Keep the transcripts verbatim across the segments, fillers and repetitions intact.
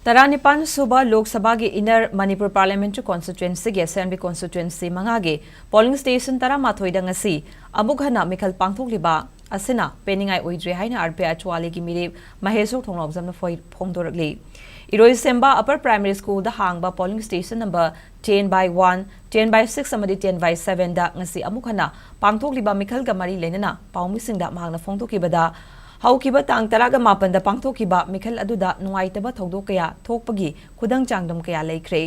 ꯇꯔꯥꯅꯤꯄꯥꯟ ꯁꯨꯕ ꯂꯣꯛ ꯁꯚꯥꯒꯤ ꯏꯟꯅꯔ ꯃꯅꯤꯄꯨꯔ ꯄꯥꯔꯂꯤꯌꯥꯃꯦꯟꯇꯔꯤ ꯀꯣꯟꯁꯇꯤꯇ꯭ꯋꯦꯟꯁꯤꯒꯤ ꯑꯦꯁꯦꯝꯕ꯭ꯂꯤ ꯀꯣꯟꯁꯇꯤꯇ꯭ꯋꯦꯟꯁꯤ ꯃꯉꯥꯒꯤ ꯄꯣꯂꯤꯡ ꯁ꯭ꯇꯦꯁꯟ ꯇꯔꯥꯃꯥꯊꯣꯏꯗ ꯉꯁꯤ ꯑꯃꯨꯛ ꯍꯟꯅ ꯃꯤꯈꯜ ꯄꯥꯡꯊꯣꯛꯂꯤꯕ ꯑꯁꯤꯅ ꯄꯦꯟꯅꯤꯡꯉꯥꯏ ꯑꯣꯏꯗ꯭ꯔꯦ ꯍꯥꯏꯅ ꯑꯥꯔ ꯄꯤ ꯑꯥꯏ ꯑꯆ꯭ꯋꯥꯂꯦꯒꯤ ꯃꯤꯔꯦꯞ ꯃꯍꯦꯁꯣꯔ ꯊꯣꯡꯂꯥꯎꯖꯝꯅ ꯐꯣꯏ-, ꯐꯣꯡꯗꯣꯔꯛꯂꯤ꯫ ꯏꯔꯣꯏꯁꯦꯝꯕ ꯑꯄꯔ ꯄ꯭ꯔꯥꯏꯃꯔꯤ ꯁ꯭ꯀꯨꯜꯗ ꯍꯥꯡꯕ polling station number ten by one, ten by six ꯑꯃꯗꯤ ten by sevenꯗ ꯉꯁꯤ ꯑꯃꯨꯛ ꯍꯟꯅ ꯄꯥꯡꯊꯣꯛꯂꯤꯕ ꯃꯤꯈꯜꯒ ꯃꯔꯤ ꯂꯩꯅꯅ ꯄꯥꯎꯃꯤꯁꯤꯡꯗ ꯃꯍꯥꯛꯅ ꯐꯣꯡꯗꯣꯛꯈꯤꯕꯗ, ꯍꯧꯈꯤꯕ ꯇꯥꯡ ꯇꯔꯥꯒ ꯃꯥꯄꯟꯗ ꯄꯥꯡꯊꯣꯛꯈꯤꯕ ꯃꯤꯈꯜ ꯑꯗꯨꯗ ꯅꯨꯡꯉꯥꯏꯇꯕ ꯊꯧꯗꯣꯛ ꯀꯌꯥ ꯊꯣꯛꯄꯒꯤ ꯈꯨꯗꯝ ꯆꯥꯡꯗꯝ ꯀꯌꯥ ꯂꯩꯈ꯭ꯔꯦ꯫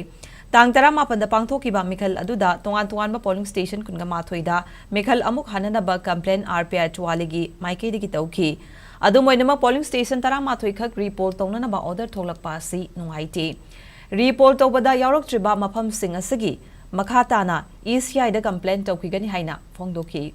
ꯇꯥꯡ ꯇꯔꯥꯃꯥꯄꯟꯗ ꯄꯥꯡꯊꯣꯛꯈꯤꯕ ꯃꯤꯈꯜ ꯑꯗꯨꯗ ꯇꯣꯉꯥꯟ ꯇꯣꯉꯥꯟꯕ ꯄꯣꯂꯤꯡ ꯁ꯭ꯇꯦꯁꯟ ꯀꯨꯟꯒ ꯃꯥꯊꯣꯏꯗ ꯃꯤꯈꯜ ꯑꯃꯨꯛ ꯍꯟꯅꯅꯕ ꯀꯝꯄ꯭ꯂꯦꯟ ꯑꯥꯔ ꯄꯤ ꯑꯥꯏ ꯑꯆ꯭ꯋꯥꯂꯦꯒꯤ ꯃꯥꯏꯀꯩꯗꯒꯤ ꯇꯧꯈꯤ꯫ ꯑꯗꯨꯝ ꯑꯣꯏꯅꯃꯛ, ꯄꯣꯂꯤꯡ ꯁ꯭ꯇꯦꯁꯟ ꯇꯔꯥꯃꯥꯊꯣꯏ ꯈꯛ ꯔꯤꯄꯣꯜ ꯇꯧꯅꯅꯕ ꯑꯣꯔꯗꯔ ꯊꯣꯛꯂꯛꯄ ꯑꯁꯤ ꯅꯨꯡꯉꯥꯏꯇꯦ꯫ ꯔꯤꯄꯣꯜ ꯇꯧꯕꯗ ꯌꯥꯎꯔꯛꯇ꯭ꯔꯤꯕ ꯃꯐꯝꯁꯤꯡ ꯑꯁꯤꯒꯤ ꯃꯈꯥ ꯇꯥꯅ ꯏ ꯁꯤ ꯑꯥꯏꯗ ꯀꯝꯄ꯭ꯂꯦꯟ ꯇꯧꯈꯤꯒꯅꯤ ꯍꯥꯏꯅ ꯐꯣꯡꯗꯣꯛꯈꯤ꯫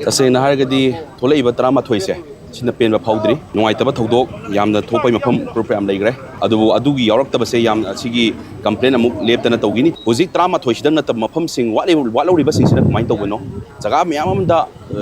ꯇꯁꯦꯡꯅ ꯍꯥꯏꯔꯒꯗꯤ, ꯊꯣꯛꯂꯛꯏꯕ ꯇꯔꯥꯃꯥꯊꯣꯏꯁꯦ ꯁꯤꯅ ꯄꯦꯟꯕ ꯐꯥꯎꯗ꯭ꯔꯤ꯫ ꯅꯨꯡꯉꯥꯏꯇꯕ ꯊꯧꯗꯣꯛ ꯌꯥꯝꯅ ꯊꯣꯛꯄꯒꯤ ꯃꯐꯝ ꯄ꯭ꯔꯨꯐ ꯌꯥꯝ ꯂꯩꯈ꯭ꯔꯦ꯫ ꯑꯗꯨꯕꯨ ꯑꯗꯨꯒꯤ ꯌꯥꯎꯔꯛꯇꯕꯁꯦ ꯌꯥꯝ, ꯑꯁꯤꯒꯤ ꯀꯝꯄ꯭ꯂꯦꯟ ꯑꯃꯨꯛ ꯂꯦꯞꯇꯅ ꯇꯧꯈꯤꯅꯤ꯫ ꯍꯧꯖꯤꯛ ꯇꯔꯥꯃꯥꯊꯣꯏꯁꯤꯗꯪ ꯅꯠꯇꯕ ꯃꯐꯝꯁꯤꯡ ꯋꯥꯠꯂꯤ-, ꯋꯥꯠꯍꯧꯔꯤꯕꯁꯤꯡꯁꯤꯅ ꯀꯃꯥꯏꯅ ꯇꯧꯕꯅꯣ? ꯖꯒꯥ ꯃꯌꯥꯝ ꯑꯃꯗ,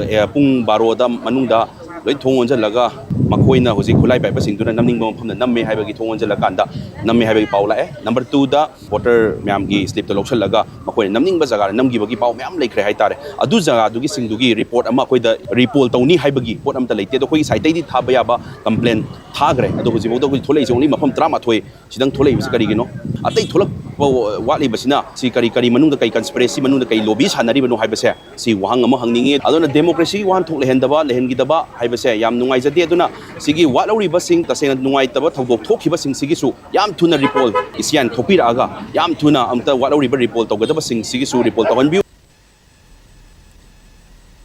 ꯑꯦ, ꯄꯨꯡ ꯕꯥꯔꯣꯗ ꯃꯅꯨꯡꯗ ꯂꯣꯏ ꯊꯣꯡ ꯑꯣꯟꯁꯤꯜꯂꯒ ꯃꯈꯣꯏꯅ ꯍꯧꯖꯤꯛ ꯈꯨꯠꯂꯥꯏ ꯄꯥꯏꯕꯁꯤꯡꯗꯨꯅ ꯅꯝꯅꯤꯡꯕ ꯃꯐꯝꯗ ꯅꯝꯃꯦ ꯍꯥꯏꯕꯒꯤ, ꯊꯣꯡ ꯑꯣꯟꯁꯤꯜꯂꯀꯥꯟꯗ ꯅꯝꯃꯦ ꯍꯥꯏꯕꯒꯤ ꯄꯥꯎ ꯂꯥꯛꯑꯦ꯫ ꯅꯝꯕꯔ ꯇꯨꯗ, ꯚꯣꯇꯔ ꯃꯌꯥꯝꯒꯤ ꯁ꯭ꯂꯤꯞꯇ ꯂꯧꯁꯤꯜꯂꯒ ꯃꯈꯣꯏꯅ ꯅꯝꯅꯤꯡꯕ ꯖꯒꯥꯗ ꯅꯝꯈꯤꯕꯒꯤ ꯄꯥꯎ ꯃꯌꯥꯝ ꯂꯩꯈ꯭ꯔꯦ ꯍꯥꯏꯇꯥꯔꯦ꯫ ꯑꯗꯨ ꯖꯒꯥꯗꯨꯒꯤꯁꯤꯡꯗꯨꯒꯤ ꯔꯤꯄꯣꯔꯠ ꯑꯃ ꯑꯩꯈꯣꯏꯗ ꯔꯤꯄꯣꯜ ꯇꯧꯅꯤ ꯍꯥꯏꯕꯒꯤ ꯄꯣꯠ ꯑꯝꯇ ꯂꯩꯇꯦ꯫ ꯑꯗꯣ ꯑꯩꯈꯣꯏꯒꯤ ꯁꯥꯏꯠꯇꯩꯗꯤ ꯊꯥꯕ ꯌꯥꯕ ꯀꯝꯄ꯭ꯂꯦꯟ ꯊꯥꯈ꯭ꯔꯦ꯫ ꯑꯗꯣ ꯍꯧꯖꯤꯛꯐꯥꯎꯗ ꯑꯩꯈꯣꯏ ꯊꯣꯛꯂꯛꯏꯁꯦ only ꯃꯐꯝ ꯇꯔꯥꯃꯥꯊꯣꯏ ꯁꯤꯗꯪ ꯊꯣꯛꯂꯛꯏꯕꯁꯤ ꯀꯔꯤꯒꯤꯅꯣ? ꯑꯇꯩ ꯊꯣꯛꯂꯛꯄ ꯋꯥꯠꯂꯤꯕꯁꯤꯅ ꯁꯤ ꯀꯔꯤ, ꯀꯔꯤ ꯃꯅꯨꯡꯗ ꯀꯔꯤ ꯀꯟꯁꯄꯤꯔꯦꯁꯤ ꯃꯅꯨꯡꯗ ꯀꯔꯤ ꯂꯣꯕꯤ ꯁꯥꯟꯅꯔꯤꯕꯅꯣ ꯍꯥꯏꯕꯁꯦ ꯁꯤ ꯋꯥꯍꯪ ꯑꯃ ꯍꯪꯅꯤꯡꯉꯤ꯫ ꯑꯗꯨꯅ ꯗꯦꯃꯣꯀ꯭ꯔꯦꯁꯤꯒꯤ ꯋꯥꯍꯟꯊꯣꯛ ꯂꯩꯍꯟꯗꯕ, ꯂꯩꯍꯟꯈꯤꯗꯕ ꯍꯥꯏꯕꯁꯦ ꯌꯥꯝ ꯅꯨꯡꯉꯥꯏꯖꯗꯦ꯫ ꯑꯗꯨꯅ ꯁꯤꯒꯤ ꯋꯥꯠꯍꯧꯔꯤꯕꯁꯤꯡ, ꯇꯁꯦꯡꯅ ꯅꯨꯡꯉꯥꯏꯇꯕ ꯊꯧꯗꯣꯛ ꯊꯣꯛꯈꯤꯕꯁꯤꯡꯁꯤꯒꯤꯁꯨ ꯌꯥꯝ ꯊꯨꯅ ꯔꯤꯄꯣꯜ ꯏꯁꯤꯌꯥꯟ ꯊꯣꯛꯄꯤꯔꯛꯑꯒ ꯌꯥꯝ ꯊꯨꯅ ꯑꯝꯇ ꯋꯥꯠꯍꯧꯔꯤꯕ ꯔꯤꯄꯣꯜ ꯇꯧꯒꯗꯕꯁꯤꯡꯁꯤꯒꯤꯁꯨ ꯔꯤꯄꯣꯜ ꯇꯧꯍꯟꯕꯤꯌꯨ꯫